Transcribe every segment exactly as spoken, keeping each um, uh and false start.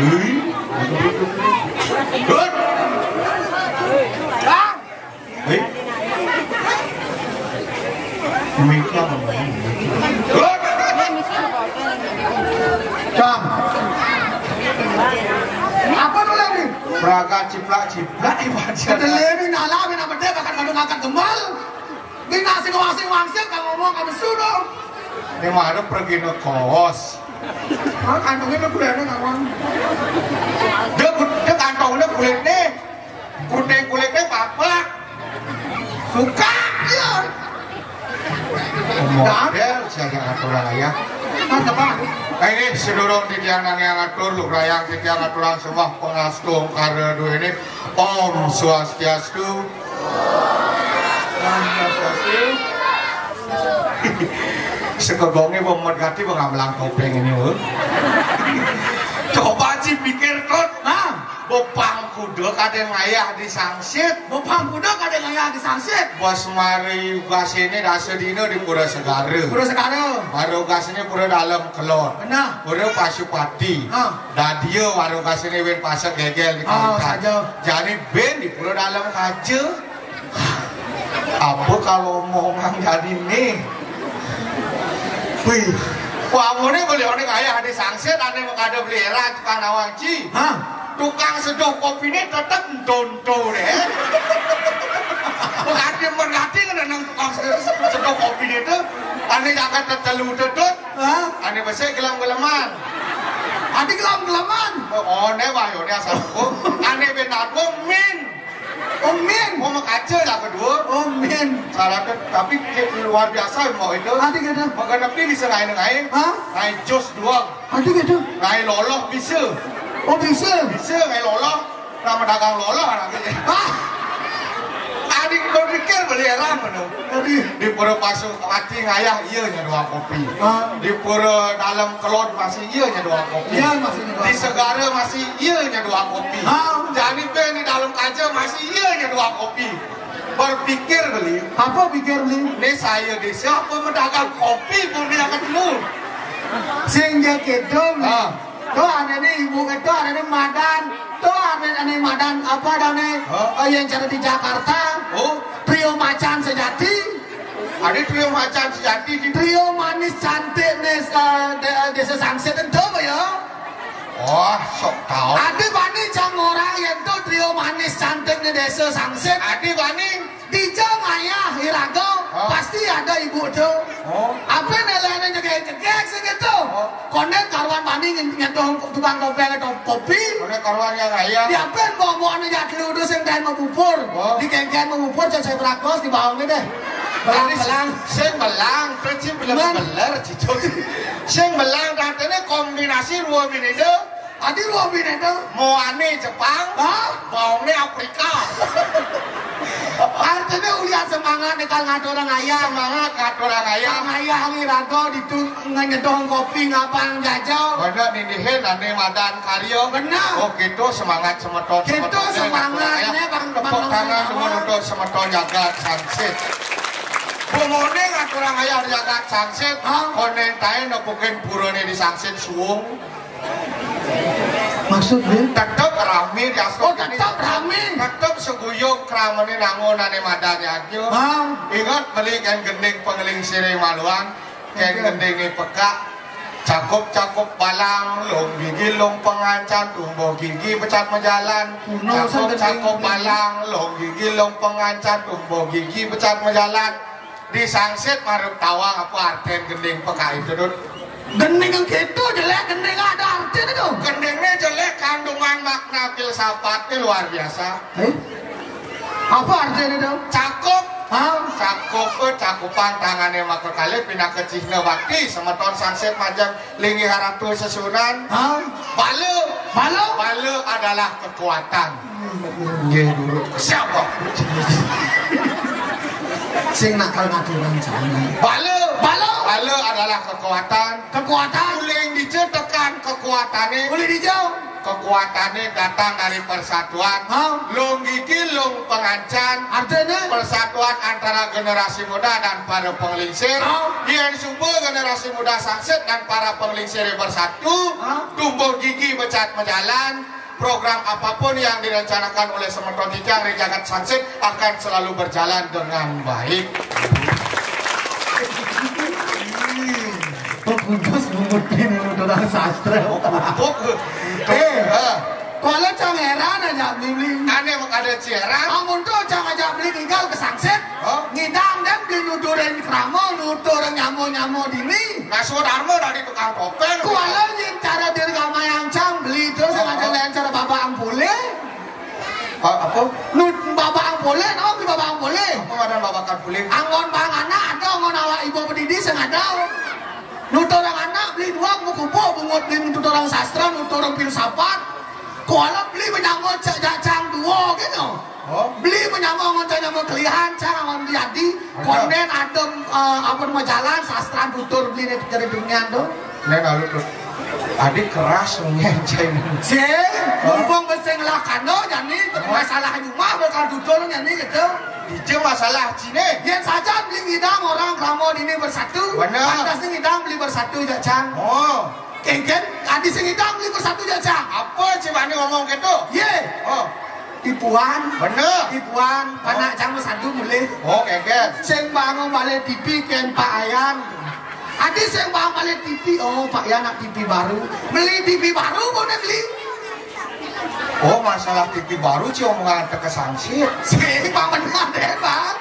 Hei. Hei. Demikian, Bang. Cang. Apa nu lagi? Praga ciplak-ciplak ibadah. Kedelai ni nala, bina bedek, akan kandung angkat gembal. Bina sing wangsit-wangsit, kalau ngomong, kamu suruh. Ini mah ada pergi ngekos. Ah, kantongnya udah kuliahnya, kawan. Dia, dia kantongnya kulit nih. Kuning kulit nih, bapak. Suka, iya. Model siaga aturan ayah. Mas, apa? Eh, ini sedurung titiang nang yang atur, lurayang titiang aturan semua pengastu kare dua ini. Om Swastiastu. Om Swastiastu. Segegongnya pemet gati, pengamlang topeng ini, weh. Coba, Ci, pikir, Kot. Nah. Bepang kuda kadén ngayah di sangsit. Bepang kuda kadén ngayah di sangsit. Bos mari ugasiné dasa dina di Pura Segara. Pura Segara. Mari ugasiné Pura Dalem Kelod. Benar. Pura Pasupati. Ah. Dadia mari ugasiné bin Pasek Gegel di Kawitan. Saja. Jani bin di Pura Dalem Kaja. Apa kalau omongan jadi nih? Wih, wah, amuné beli oné ngayah di sangsit, ané makada beli éra tukang nawang, Ci. Hah? Tukang seduh kopiné tetep entonto deh. Mengati-mengati kena nang tukang se-, seduh kopiné tuh, ané jagat tetelu tetut. Hah? Ané besik gelem-geleman. Adi gelem-geleman. Oh, oné wah, oné asal aku. Ané bin Agung, min. Oh, min. Mau makaca lah kedua. Oh, min. Salah ke, tapi ke-, luar biasa mau itu. Adi kata. Maka tapi bisa ngain-ngain. Hah? Ngain jos dua. Adi kata. Ngain loloh bisa. Oh, bisa. Bisa ngain loloh. Nama dagang loloh anaknya. Hah? Adik berpikir beli éra mana? Adi. Di Pura Pasupati ngayah iya nya dua kopi. Ah. Di Pura Dalem Kelod masih iya nya dua kopi. Iya, masih nya dua kopi. Di Segara masih iya nya dua kopi. Ah. Jani bin di Dalem Kaja masih iya nya dua kopi. Berpikir beli. Apa pikir beli? Né saya désa apa medagang kopi pun dia ketemu. Sing ja kéto, beli. Ah. Tuh, ané né ibu kéto, ané né madan. Tuh, ané, ané madan apa adané? Hah? Eh, yang cara di Jakarta. Oh. Trio Macan Sejati. Ada trio Macan Sejati di Trio Manis Cantik né, eh, dé-, désa Sangsit itu apa ya? Oh, sok tahu. Ada bani cang orang yang tuh trio manis cantik né désa Sangsit. Ada bani. Dija ngayah iraga, hah? Pasti ada ibu tuh. Oh. Apa nilainya jegég-jegég sih gitu? Oh. Kondén karuan bani nyen-, nyentuh tukang kopéng atau kopi. Kondén karuan yang ngayah. Diapin bawa-bawa anu jatlu tuh sing kain mau bubur. Oh. Di kengkén mau bubur, cek saya terakos di bawahnya deh. Belang-belang. Sing belang, kecil beler-beler, cicung. Sing belang, katanya kombinasi dua bini deh. Adi Robin itu. Moane Jepang, hah? Baongné Afrika. Artinya ulian semangat nih kalau ngatur orang ayah. Semangat ngatur orang ayah. Orang ayah nih raga ditu ngenyedoh kopi ngapang jajal. Bener nindihin ané madan karya. Bener. Oh gitu semangat semeton. Gitu semeton semangatnya, Bang. Tepuk tangan dulu untuk semeton jagat Sangsit. Bumone ngatur orang ayah jagat Sangsit. Hah? Konen tae nepukin purane di Sangsit suwung. Maksudnya? Tetep rame di Astro. Oh, tetep rame. Tetep seguyung kramane nangun ane madan yadnya. Ah. Ingat beli kan gending pengeling sirih maluan, kan gendinge pekak. Cakup-cakup balang, long gigi long pengancan, tumbuh gigi pecat majalan. Cakup-cakup balang, long gigi long pengancan, tumbuh gigi pecat majalan. Di Sangsit marep tawang apa arten gending pekak itu, Dut? Gending yang gitu jelek, gending ada artinya tuh. Gendingnya jelek, kandungan makna filsafatnya luar biasa. Eh? Apa artinya tuh? Cakup. Hah? Cakup, eh, cakupan tangannya maka kali pindah ke Cihna Bakti, semeton Sangsit majeng linggih haratu sesunan. Hah? Bala. Bala? Bala adalah kekuatan. Nggih, dulu. Siapa? Sing nakal ngaturan sana. Bala. Bala. Bala adalah kekuatan. Kekuatan. Uling dija tekan kekuatane. Uling dija. Kekuatannya datang dari persatuan. Hah? Lung gigi, lung pengancan. Artinya? Persatuan antara generasi muda dan para penglingsir. Hah? Yen suba generasi muda sangsit dan para penglingsir bersatu, hah? Tumbuh gigi mecat mejalan, program apapun yang direncanakan oleh semeton titiang ring jagat sangsit akan selalu berjalan dengan baik. Kok khusus ngungutin orang sastra? Oh, kok? Eh, ah. Kuala cang heran aja beli-beli. Ane mah kada ci heran. Amun tuh cang aja beli tinggal ke sangsit. Oh. Ngidang dan beli nuturin krama, nuturin nyamo-nyamo dini. Nah, Swadarma dari tukang topeng. Kuala yin cara dirgama yang cang beli itu sengaja lain cara babak ampule. Apa? Nu babak ampule, no, beli babak ampule. Apa ada babak ampule? Anggon bang anak ada, anggon awak ibu pedidi sing ada. Nutur orang anak beli dua buku buku, bungut beli nutur orang sastra, nutur orang filsafat. Kuala beli menyangkut cak cang dua gitu. Oh. Beli menyangkut anggon cak nyangkut kelihan, cang anggon jadi. Ada. Konden adem, eh, apa nama jalan, sastra tutur beli dari dunia tuh. Nek lalu terus. Adik keras ngenceng. Sing, mumpung besing lah kando, jani masalah rumah bakal tutur jani gitu. Ije masalah cine. Yen saja beli ngidang orang krama dini bersatu. Bener. Pantas ni ngidang beli bersatu aja, cang. Oh. Kengken, adi sing ngidang beli bersatu aja, cang. Apa cibane ngomong gitu? Ye. Oh. Tipuan. Bener. Tipuan. Panak cang bersatu mulih. Oh, kengken. Sing bangun balik T V ken Pak Ayan. Adi sing bangun balik T V. Oh, Pak Ayan nak T V baru. Beli T V baru, kau nak beli? Oh, masalah T V baru, ci omongan teka sangsit. Sing bangun deh, Bang.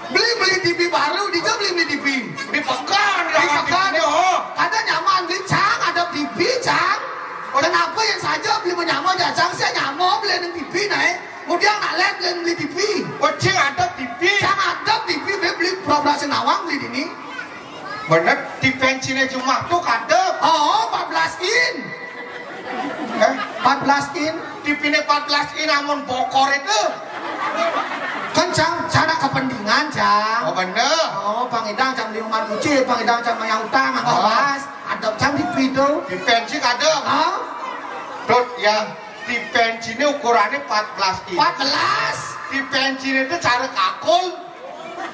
Beli, beli T V baru, di beli, beli T V. Di pekan, di pekan. Oh. Ada nyaman, beli cang, ada T V, cang. Oh. Kenapa yang saja beli menyama aja, cang? Saya nyama beli yang T V, naik. Kemudian nak lihat beli, beli T V. Oh, cing ada T V. Cang ada T V, beli, beli pura-pura senawang, beli dini. Bener, T V cine jumah tuh kada. Oh, empat belas in. Eh? Empat belas in. T V ne empat belas in amun bokor itu. Kan cang, cara kepentingan, cang. Oh, bener. Oh, pangidang cang beli umat kucing, pangidang cang mayang utang, angkau oh. Bas. Ada cang T V itu. T V cine kada. Hah? Tut, ya, T V cine ukurannya empat belas in. Empat belas. T V cine itu cara kakul.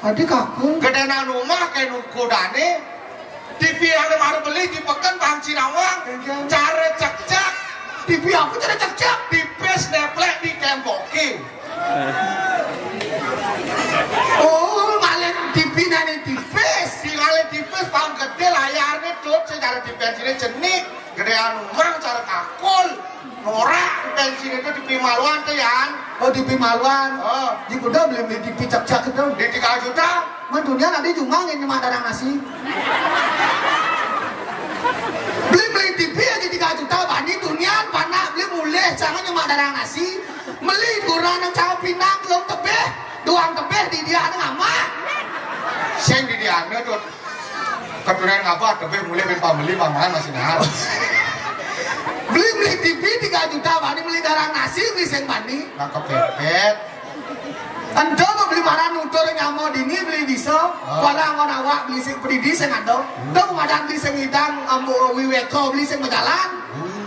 Adi kakul. Gedenan rumah kayak nukudane. T V yang baru beli di peken bang Cinawang. Iya. Cara cekcek. T V aku cara cekcek. Tipis neplek di temboknya. Oh, ngalen T V nane tipis. Di ngalen tipis, bang gede layarnya tuh, cara T V cine cenik. Gedean rumah cara kakul. Norak, pensiun itu di Pimaluan tuh, Yan. Oh, di Pimaluan. Oh. Di kuda beli, beli T V cak-cak itu. Di tiga juta. Man dunia nanti cuma nyemak darang nasi. Beli, beli T V aja tiga juta, bani dunia panak beli mulih, jangan nyemak darang nasi. Beli kurang yang cakap pinang, belum tebeh, doang tebeh di dia ada ngamak. Sing di dia ada tuh. Keturunan ngapa? Tapi mulai bin pambeli pamangan masih nahan. Beli, beli T V tiga juta, bani beli darang nasi, beli sing bani. Nah, kepepet. Ento mau beli marah nutur nyamo dini beli bisa. Oh. Walau anggon awak beli sing pedidi sing ada. Hmm. Tuh madan beli sing idang, ambo wiweko beli sing berjalan. Hmm.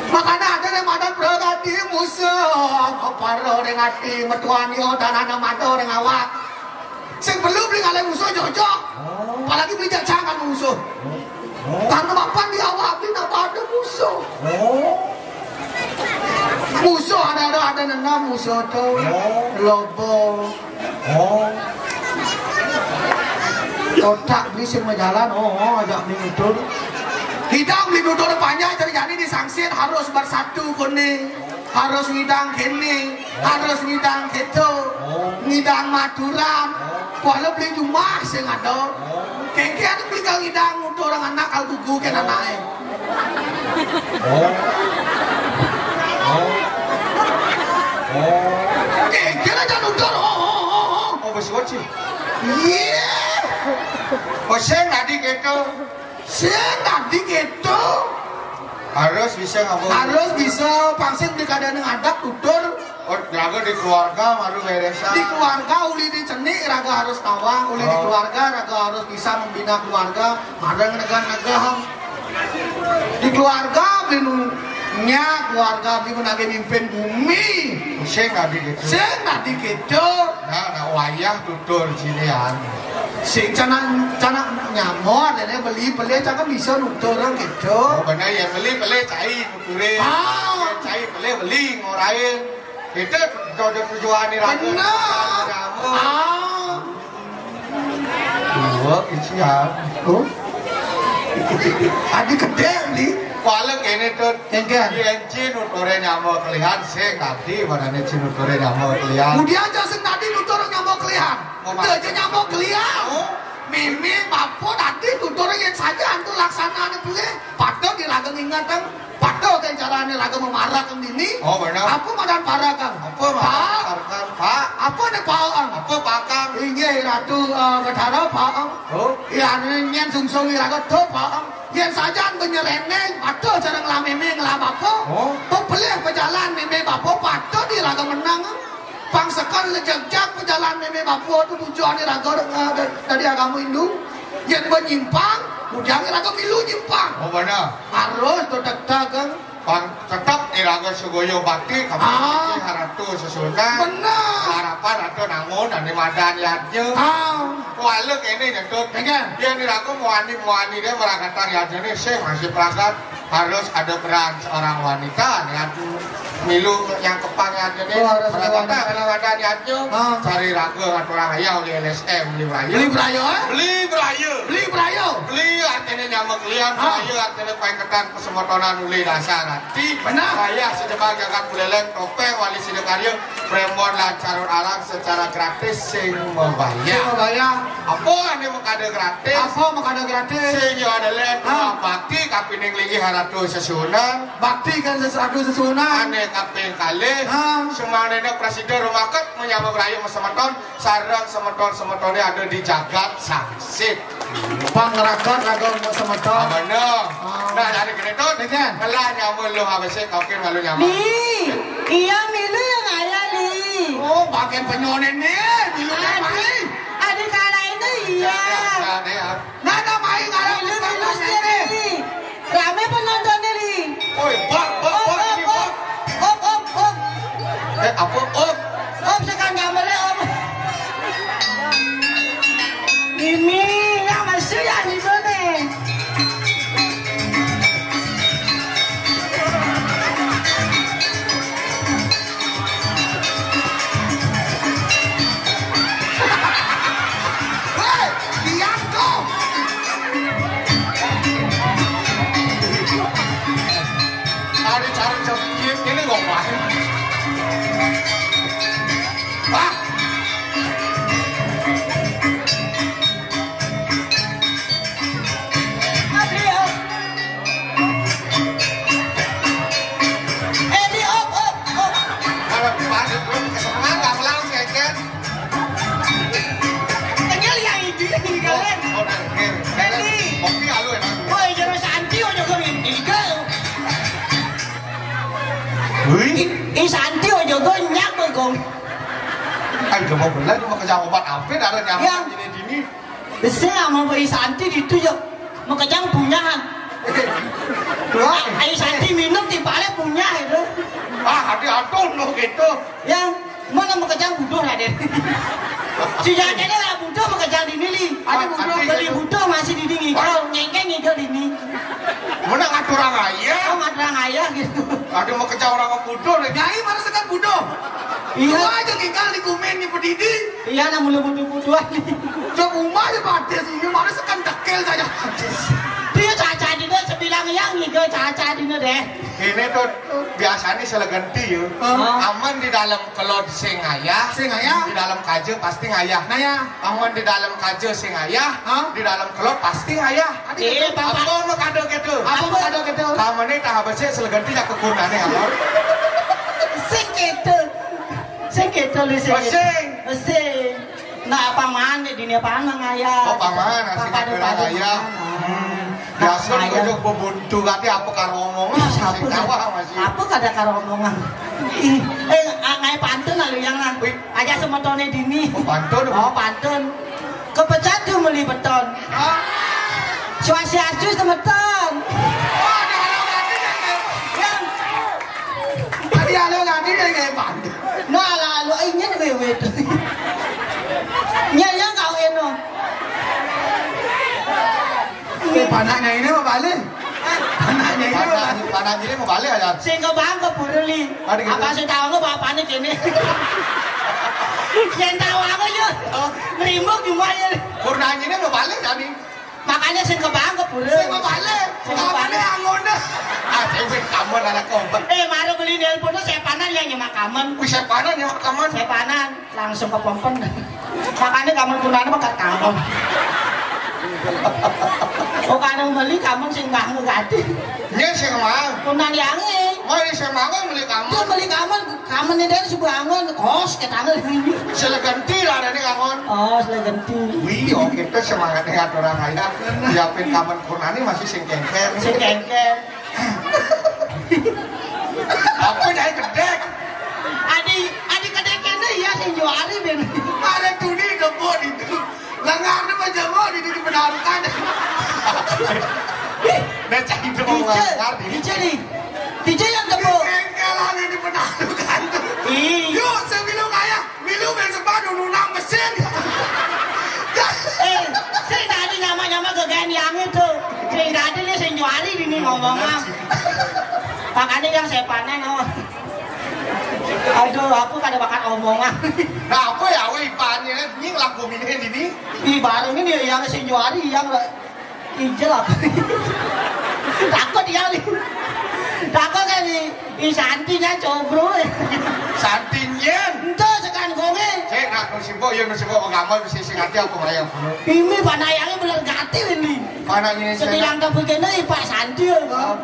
Makanya ada yang madan bergati musuh, keparo dengan hati metuan yo dan anak mata orang awak. Sing perlu beli ngalai musuh jojok. Oh. Apalagi beli jajangan musuh. Oh. Karena bapak di awak beli napa ada musuh. Oh. Musuh ada ada ada nana musuh tu. Oh. Lobo. Oh. Otak beli sing majalan. Oh, oh, ajak beli itu. Kita beli duduk panjang terjadi di sangsit harus bersatu kuning. Harus ngidang kene, harus ngidang keto, oh. Ngidang maturan, oh. Kuala beli jumah sing ada. Oh. Kengke ada beli kau ngidang untuk orang anak kau gugu ke anak eh. Oh. Oh. Oh. Kengke lah jangan udah. Oh, oh, oh, oh. Oh, besi wajib. Iya. Oh, sing tadi keto. Sing tadi gitu. Harus bisa ngabung. Harus bisa, pangsit di keadaan yang ada tutur. Oh, raga di keluarga baru beresan. Di keluarga uli di cenik raga harus tawang, uli di oh. Keluarga raga harus bisa membina keluarga, bareng negah-negah. Di keluarga Anu, nya keluarga abdi mun agi mimpin bumi. Sing abdi kitu. Sing abdi kitu. Nah, nah, wayah tutur jinian. Sing cenah, cenah nyamor, dene beli, beli, cenah bisa nutur kitu. Oh, bener ya, beli, beli, cai, nuturin. Ah. Cai, beli, beli, ngorain. Itu tujuan ni raga. Bener. Nyamor. Ah. Dua isian. Oh. Adi gedé, Li. Kuala kéné, Tut. Engké. Yén Cin nuturé nyama kelihan, sing tadi, manané Cin nuturé nyama kelihan. Kemudian aja sing tadi nutur nyama kelihan. Mau Teu aja nyama kelihan. Oh. Mimi, bapa tadi nutur yén saja antu laksanané pelih. Patut di raga ngingetang. Patut kan carané raga mamarak kan dini. Oh, bener. Apa madan parak kan? Apa madan Pak? Parak kan, Pak? Apa né Pak? Apa Pak Kang? Inggih, Ratu, eh, Betara, Pak. Oh. Iya, nyén sungsung iraga to, Pak. Yén sajan benyereneng, aduh, cara ngelah mémé, ngelah bapa. Oh. Pepelih pejalan mémé bapa, patut iraga menang. Pang sekar lejegjag pejalan mémé bapa tu tujuan iraga, eh, da-, dari agama Hindu. Yén benyimpang, ujang iraga milu nyimpang. Oh, bener. Harus to tetap, Kang. Pang tetep iraga segoyo bakti ka Ah. Haratu Sesuna. Bener. Harapan ada nangun ane madan yadnya. Ah. Kuala kene nyentut. Engké. Yén iraga muani-muani dia meragatang yadnya nih, sih masih peragat harus ada peran seorang wanita yadnya. Milu nyangkepang yadnya nih. Oh, harus ada wanita. Meragatang ane madan yadnya. Ah. Cari raga ngaturang ayah oleh L S M beli berayu. Beli berayu, eh? Beli berayu. Beli berayu. Beli artinya nyama kelian, Ah. berayu artinya paiketan Semetonan uli dasar ati. Benar. Wayah sejebar jagat Buleleng, Topeng, Wali Sidakarya, Prembon lan Carun Alang secara gratis sing mabayar. Sing mabayar. Apa ane makada gratis? Apa makada gratis? Sing yo ada lek Ah. bakti kapining linggih Haratu Sesuna. Bakti kan Haratu Sesuna. Ane kaping kalih. Ah. Semanene presiden rumaket menyama berayu semeton. Sareng semeton-semetoné ada di jagat sangsit. Pang raga raga semeton. Ah, bener. Ah. Nah, dari kene to, Deken. Ngelah nyama lu habis kau kira malu nyama. Li, iya milu yang ayah, Li. Oh, bagian penyonen nih, milu yang Adi, Adi kalah itu iya. Ya, ya, ya, ya. Nah, nah, main ngalah Milu, milu setia, Li. Rame penontonnya, Li. Oi, bak, bak, Op, bak, op, ini, op. bak. Op, op, op. Eh, apa, op? Op, sekan gambarnya, op. Ini, yang masih ya, di mana? Hei, diam kau. Cari-cari jam ini kok, Pak. Pak. Adri, op. Eh, di op, op, op. Kalau pas, semangat, nggak melang, seket. Tinggal yang ini, tinggalin. Oh, oke. Eli. Kopi alu enak. Woi, jero Santi, ojo gue mimpi ke. Wih. I, i Santi, ojo gue nyak, gue gong. Ayo, coba belah, cuma kerja obat apa, darah nyaman, Ya. Ini, ini. Besar sama Ibu Santi itu ya. Makejang punyahan. Wah. Ai Santi minum di balik punya itu. Ah, hati aduh lo gitu. Ya, mana makejang buduh, Raden? Si Raden lah buduh makejang di nili. Ada Ah, buduh. Beli buduh masih di dingin. Kalau nyengkeng itu di ini. Mana ngaturang ayah? Oh, ngaturang ayah gitu. Ada makejang orang buduh, Nyai mana sekan buduh. Iya. Cuma aja tinggal di kumen di pedidi. Iya, namun lu butuh-butuhan. Cok umah ya batis, ini mana sekan dekel saja. Dia caca dina sebilang yang ngiga caca dina deh. Ini tuh biasanya selegenti ya. Hah? Aman di dalam kelod sing ayah. Sing ayah. Di dalam kaja pasti ngayah. Ngayah. Aman di dalam kaja sing ayah. Hah? Di dalam kelod pasti ngayah. Eh, Bapak. Apa mau kado gitu? Apa mau kado gitu? Kamu ini tak habis sih selegenti ya kekunane apa? Sing gitu. Sing gitu, Li, sing Oh, gitu. Sing. Oh, sing. Nah, apa mana di ini apa mana ngayah? Oh, paman, asik Apa ada ada paman? Ayah. Hmm. Nah, Biasa ngayah. Untuk bebuntu kati apa karo omongan? Ih, apa Sing ada? Kawah masih. Apa kada karo omongan? Ih, eh, a-, ngai pantun lalu yang nang. Wih. Aja semetone dini. Oh, pantun. Oh, pantun. Kepecat tuh meli beton. Hah? Swastiastu semeton. Oh, ada orang mati kan? Nya, nya kawin no. Eh, panaknya ini mau balik. Panaknya ini mau balik. Panaknya ini mau balik aja. Sing kebang ke pura li. Ada gitu. Apa sih tahu nggak bapaknya kini? Yang tahu aku yuk. Oh. Ngerimbuk cuma ya. Purnanya ini mau balik tadi. Makanya sing kebang ke pura. Sing kebalik. Sing kebalik. Apa nih anggona? Ah, cewek kamu anak kompak. Eh, baru beli nelpon tuh sepanan ya nyemak kamen. Wih, sepanan ya kamen. Sepanan. Langsung ke pompen. Makanya kamu punane bakal kamu. Oh, kalau beli kamu sing bangun ganti. Iya, sing mau. Punan yangi. Oh, ini sing mau beli kamu. Tuh beli kamu, kamu ini dari sebangun kos ke tangan. Seleganti lah ada nih kamu. Oh, seleganti. Wih, oke, itu semangatnya orang kaya. Siapin kamu punane masih sing kengker. Sing kengker. Apa nyai gedek? Adi, adi gedek kene ya sing juari ben. Ada tuni debok itu. Lengar tu macam apa di di penarukan. Dah cari debok lengar di. Ije ni. Ije yang debok. Engkau ada di penarukan tu. Ih. Yuk, sebelum ayah Milu main sepatu nunang mesin. Eh, sing tadi nyama-nyama gegaen yang itu. Sing tadi ni sing juari ini ngomong ah. Makanya yang saya panen oh. Aduh, aku kada bakat omongan. Nah, apa ya, weh, ipannya nying laku minin ini. Ih, bareng ini yang sing juari yang Ijel apa? Takut ya li. Takut kan di di santinya cobro. Santinya. Ento sekan gonge. Cek nak nu sibuk ya nu sibuk pengamal mesti sing hati aku bayang. Ini panayangnya bener gatil ini. Panaknya setilang tapi kena ipak santi.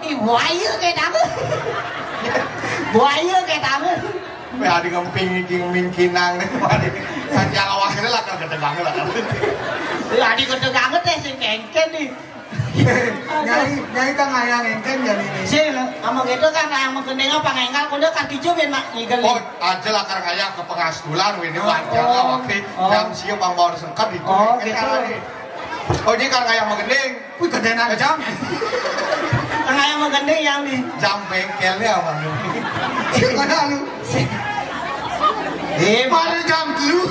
Ih, buaya kayak tangan. Buaya kayak tangan. Weh, adi ngemping iki mingkinang nih, adi. Sanjang awaknya lah kan gede banget lah kan. Iya, adi gede banget deh sing kengken nih. Nyai, nyai kan ngayang engken ya ini. Sing, ama gitu kan ngayang menggendeng apa ngengkal kuda kaki jubin mak ngigel. Oh, aja lah kan ngayang ke pengastulan weh ini wajar lah waktu jam siang bang baru sengkat itu. Oh, gitu. Oh, ini kan ngayang menggendeng. Wih, gedean jam. Tengah yang menggending yang di jam bengkelnya apa lu? Mana lu? Eh, mari jam lu.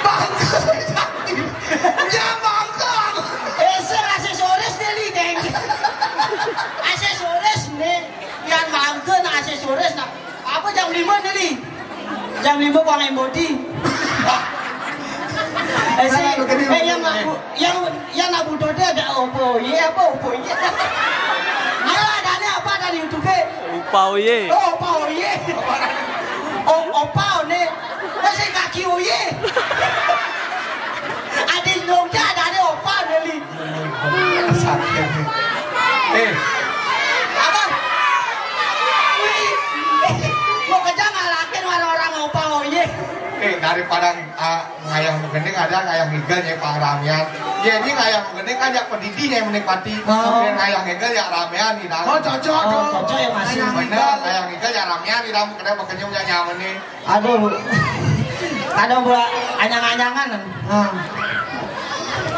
Bangkel. Ya bangkel. Eh, sing aksesoris nih li, Deng. Aksesoris nih. Yang bangkel nah aksesoris nah. Apa jam lima nih li? Jam lima buang M O D. Eh, si, eh, yang aku, yang, yang aku dode ada opo ye, apa opo ye? Ayo, ada ni apa ada di YouTube? Opa oye. Oh, opa oye. Oh, opa one. Masih kaki oye. Ada longga ada ada opa one li. Sakit. Eh. Apa? Wih. Mau kerja ngalakin orang-orang opa oye. Eh, daripada ah, ngayah menggending ada ngayah ngigel nyai pangramian. Ya ini ngayah menggending kan jak pedidi nyai menikmati. Oh. Dan ngayah ngigel jak ramean di dalam. Oh, cocok. Oh, cocok ya masih. Bener, ngayah ngigel jak ramean di dalam kena bekenyum jak nyaman nih. Aduh. Ada buat anyang-anyangan. Nah.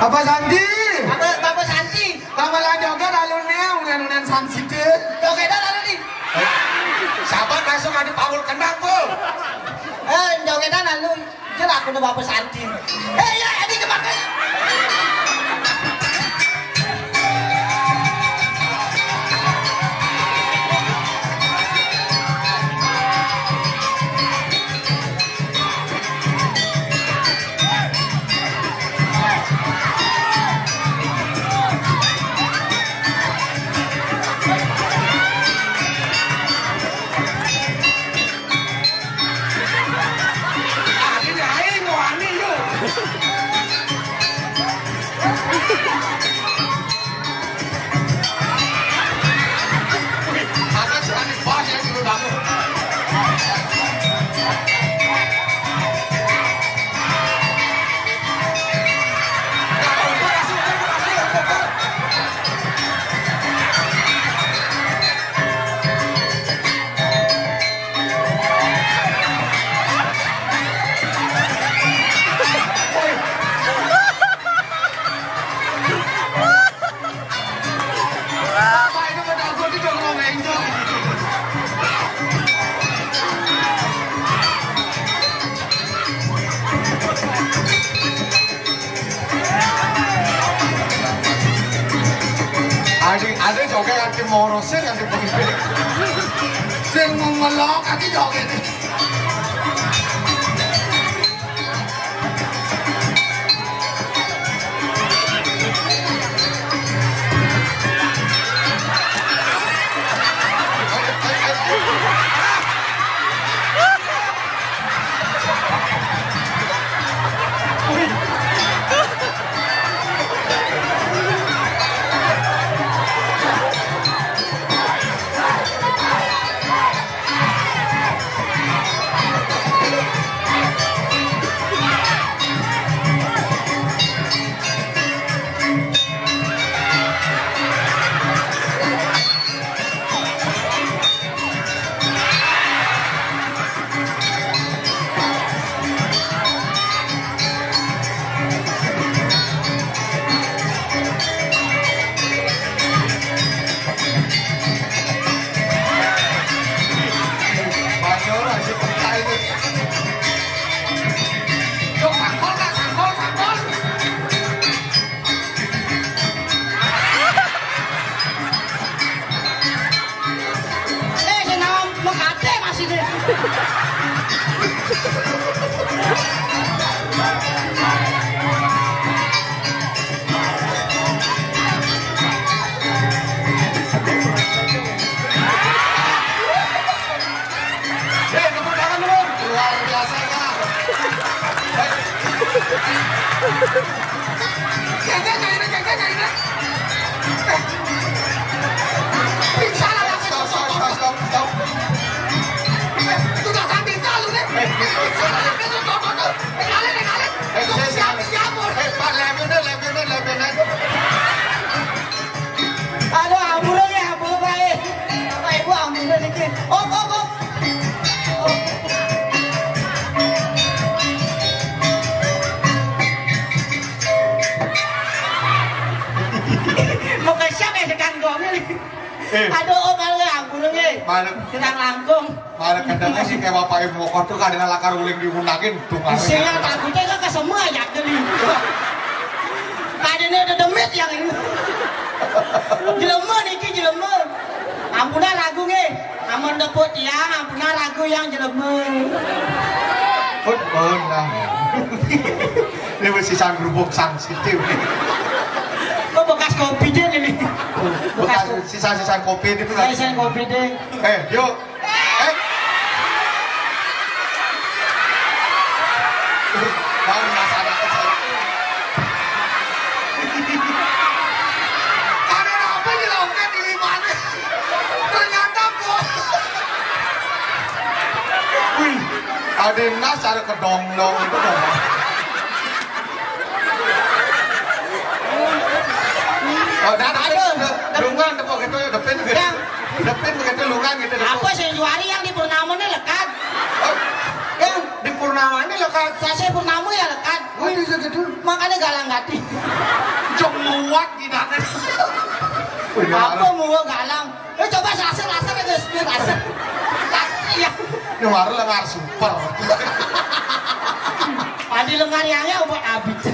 Apa Santi? Apa Bapak Santi? Bapak lah joget lalu nih, udah nunen Santi deh. Joget lalu nih. Sahabat langsung ada Paul kena, Bu. Eh, jogetan lalu. Jelas aku udah Bapak Santi. Eh, ya, ini kemakai. Ada, ada joget nganti morosin, nganti pengipik. Sing ngelok, nganti joget. Eh, sing naon mekate masih deh. Eh, tepuk tangan dulu. Luar biasa, Kak. Gege, gege, gege, gege. Pingsan lah, stop, stop, stop, stop, stop. Eh, sudah sambil tahu nih. Pingsan lah, stop, stop, stop. Tinggalin, tinggalin. Eh, siap, siap, siap, Bos. Eh, Pak, lebih deh, lebih deh, lebih deh. Aduh, ampun ya, ampun, Pak. Bapak Ibu, ampun dikit. Op, op, op. Mau ke siapa ya, sekarang gua milih? Eh. Aduh, oh, malu ya, ampun, nggih. Malu. Sedang langkung. Malu kadang sih kayak bapak ibu kok tuh kadang lakar uling diundangin tuh malu. Isinya takutnya kan ke semua ya, jadi. Kadene udah demit yang ini. Jelema niki jelema. Ampuna lagu nggih. Amun deput tiang, ampuna lagu yang jelema. Put, oh, nah. Ini masih sang kerupuk sang situ. Kok bekas kopi dia ini? Bekas sisa-sisa kopi itu. Saya kopi deh. Eh, yuk. Eh. Baru rasa anak kecil. Ada apa di lautnya di lima nih? Ternyata bos. Wih, ada nas, ada kedondong itu, Bos. Oh, dan ada, ada. Lungan tepuk gitu ya, depin gitu. Yang depin begitu, lungan gitu, depuk. Apa sih juari yang di Purnama ini lekat? Oh. Yang di Purnama ini lekat. Saya Purnama ya lekat. Oh, iya, gitu. Makanya galang gati. Jong muat di dalam. Apa mau galang? Eh, coba sasar, sasar aja, sasar. Iya. Ini baru lengar super. Padi lengar yang ya buat abis.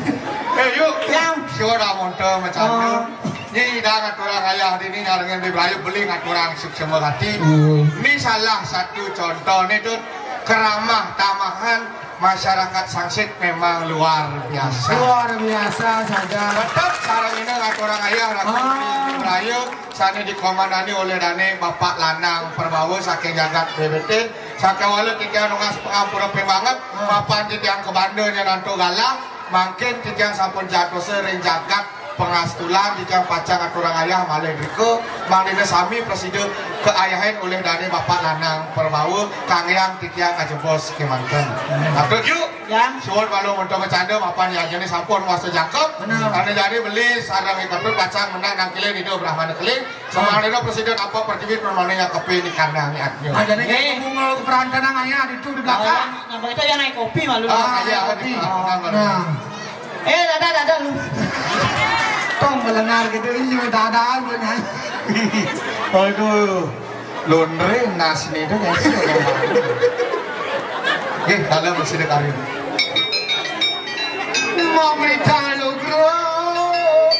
Eh, yuk. Yang. Siwa dah monto macam tu. Oh. Ni dah ngaturang ayah di ni nyarengan di Melayu beli ngaturang suksema hati. Hmm. Ni salah satu contoh ni tu keramah tamahan masyarakat Sangsit memang luar biasa. Luar biasa saja. Tetap sarang ini ngaturang ayah rakyat di Melayu. Sane dikomandani oleh dane Bapak Lanang Perbawa saking jagat B B T. Sakawala titiang nunas pangampura banget, hmm, mapan titiang kabanda nya nantu galang, mangkin titiang sampun jatuh ring jagat pangastulan, titiang pacang aturang ayah malih drika, mangdene sami prasida kaayahin olih dane Bapak Lanang Perbawa, kanggiang titiang ajebos kemanten. Hmm. Atur yuk. Ya. Suwun malu monto macanda mapan ya jani sampun wasta jangkep. Bener. Karena jani beli sareng ikatun pacang menang nangkilin Ida Brahmana Keling. Semana Ida Presiden apa pertiwi permane yang kepi di kandang ni atnya. Ah, jadi kayak bunga keperantanan ayah itu di belakang. Nah, itu yang naik kopi malu. Ah, iya, kopi. Nah. Eh, dada, dada lu. Tong melengar gitu, ini cuma dada lu nyanyi. Aduh. Laundry nas ni tu kan. Nggih, dalam sida kari. Mamita lugro,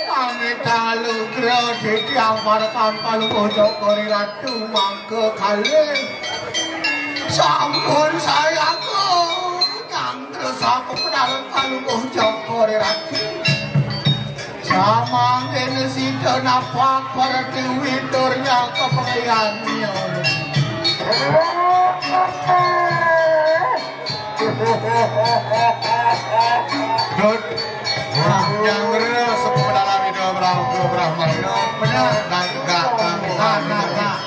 mami Kalugra dadi amar kang Palungguh Cokor I Ratu mangke kalih. Sampun sayaga nyangkres apa pedalem Palungguh Cokor I Ratu. Samangkene sida napak pertiwi tur nyangka pengliannya. Dut. Wah, nyangkres apa pedalem Ida Prabu Brahmana. Bener. Dan gak tangkap.